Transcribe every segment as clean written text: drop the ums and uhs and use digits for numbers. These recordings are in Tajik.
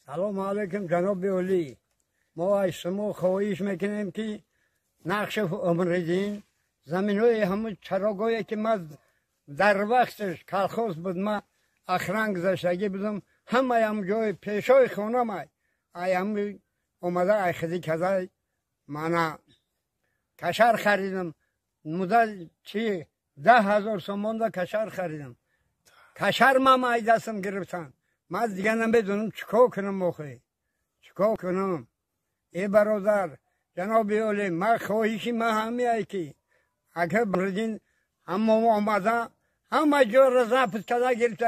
Салому алейкум, ҷаноби олӣ. Мо аз шумо хоҳиш мекунем, ки Нақши Умриддин заминҳои ҳамун чарогоҳе, ки ма дар вақташ колхоз буд, ма охран гузаштагӣ будам, ҳамаи ҳам ҷои пешои хонамай ай ҳами омада айхидӣ када. Мана кашар харидам, муддат чи 10 000 сомонда кашар харидам. Кашар мам ай дастам гирифтан. Ман дига намедонам, чӣ кор кунам охи, чӣ кор кунам. Э, бародар, ҷаноби олӣ, ман хоҳиши ман ҳамияй, ки агар Умриддин ҳамо омада, ҳама ҷоро запт када гирифта.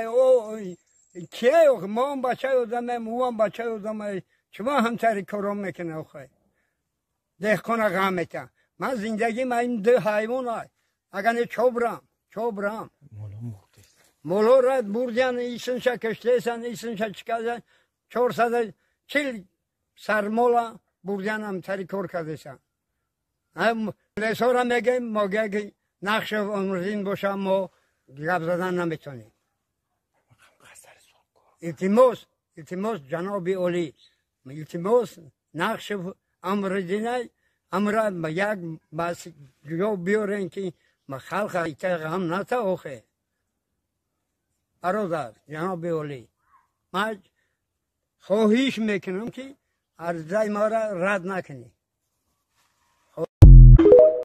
Кие охи? Моам бачаи одамем, ӯам бачаи одамай. Чума ҳамтари коро мекуна охи? Деҳқона ғам мета. Ман зиндагим ин ду ҳайвон ай. Агар не, чобрам, чобрам. Молора бурдян, исинша киштесан, исинша чиказан. 440 сар мола бурдян, ҳамтари кор кардесан. Лесора мегем, моге ки Нақши Умриддин боша, мо гап задан наметонем. Илтимос, илтимос, ҷаноби олӣ, илтимос, Нақши Амриддинай амра як бас ҷо биёрен, ки халқа ита ғам ната охе. Бародар, ҷаноби олӣ, ман хоҳиш мекунам, ки арзаи маро рад накунӣ.